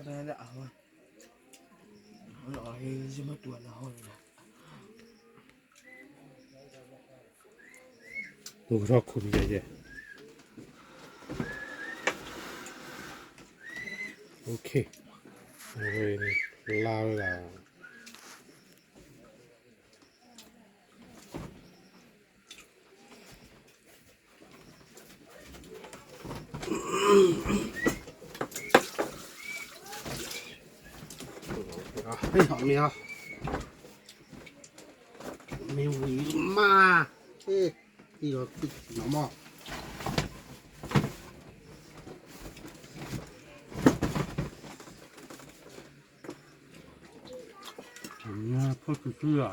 လၢအဝဲ လီၤဟ့ယမ့ၢ်တူၢ်အလၢဟီၣ်လီၤ အိၣ်ကထီၣ်ခိၣ်ယဲၢ်ယဲၢ် OK လါဝဲဒၣ် မ့ၢ်ဝံၤမး ဟ့ၣ်လီၤနီၤမး ဖိစုစုလီၤ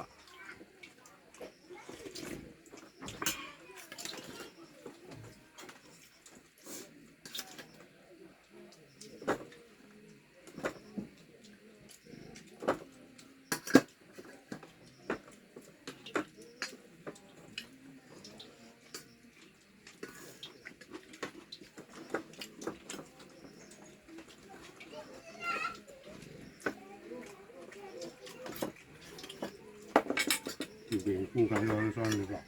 တဘ့ၣ်ကူၣ်ကလီၤလၢစီန့ၣ်ဘၣ်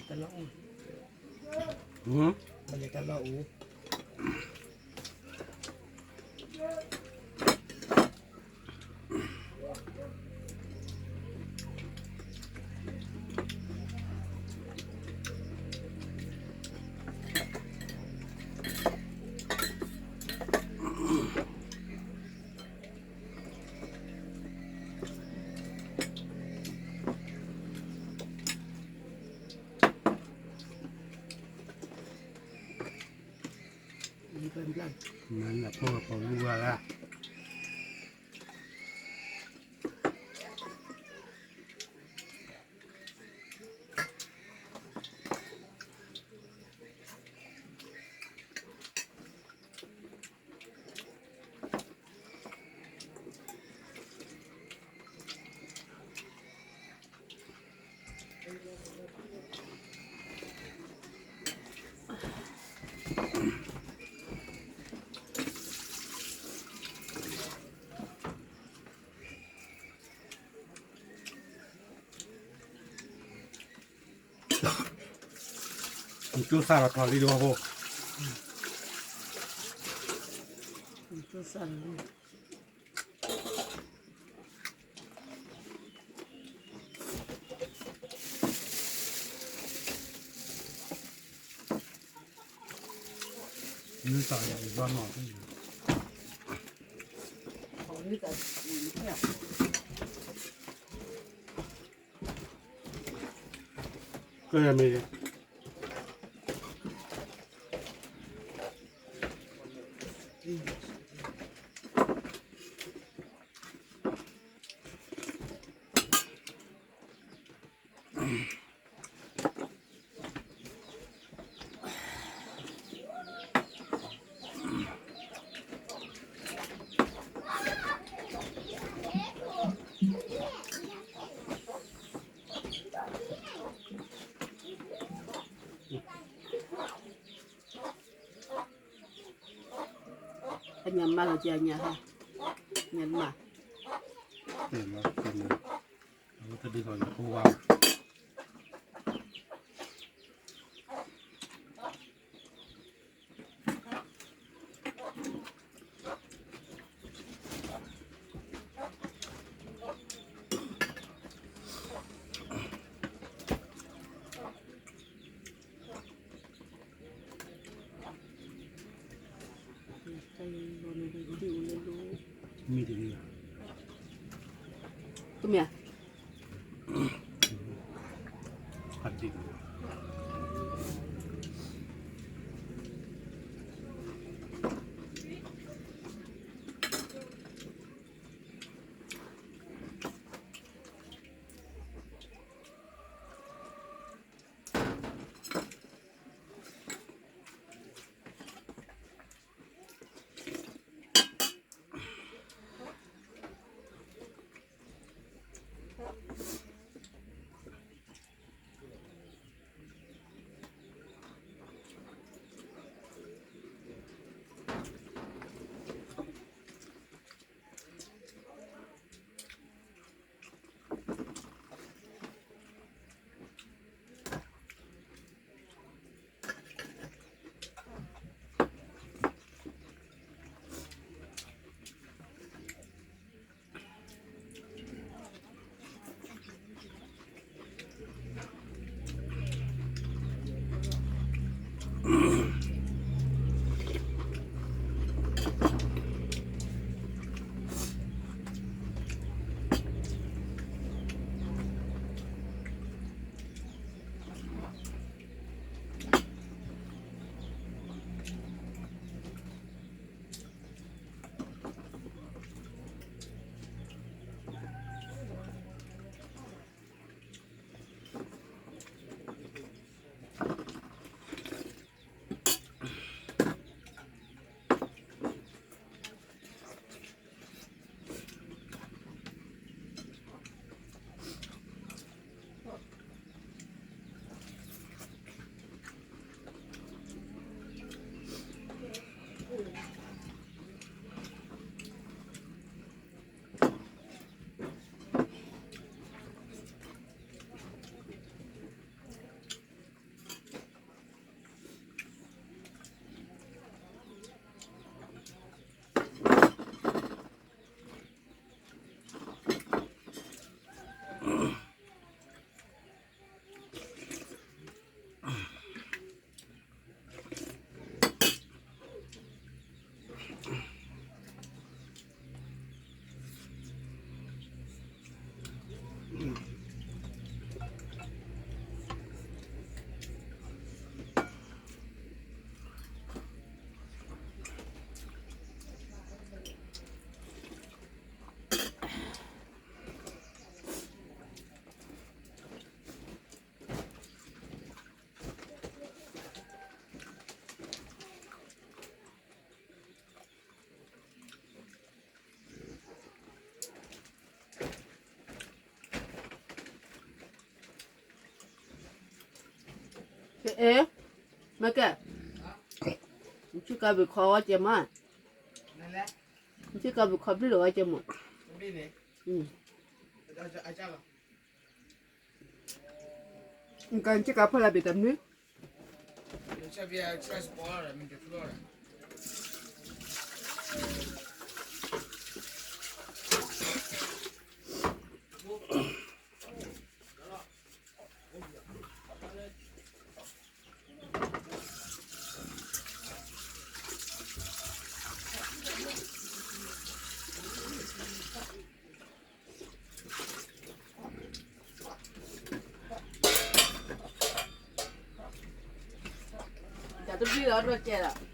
တလီၤအူ တလီၤအူ မ့ၢ်ဖိကပီၤလူဝဲဒၣ် နကၠိစၢ်လီၤထီၣ်လံတဝီဖိ နကၠိစၢ်လီၤ မ့ၢ်သးယံၤဘၣ်နီၤ ကဲမ့ၢ် အညၣ်မၤလီၤက့ၤအညၣ်ဟါ, ညၣ်မၤ, အဝဲတဒ်သိးယဖိဝါ မ့ၢ်တဂ့ၤ, တမ့ၢ်ဧါ. အဲ, မ့ၢ်ကဲ, နဆ့ကၤဘုးခီဝဲကဲမး, နဆ့ကၤဘုးခီဘျုးလီၤဝဲကဲမး, နကနဆ့ကၤဖီလာ်ဘ့ၣ်တမုၢ် တၢ်တဘျုးလီၤ တကဲလီၤ.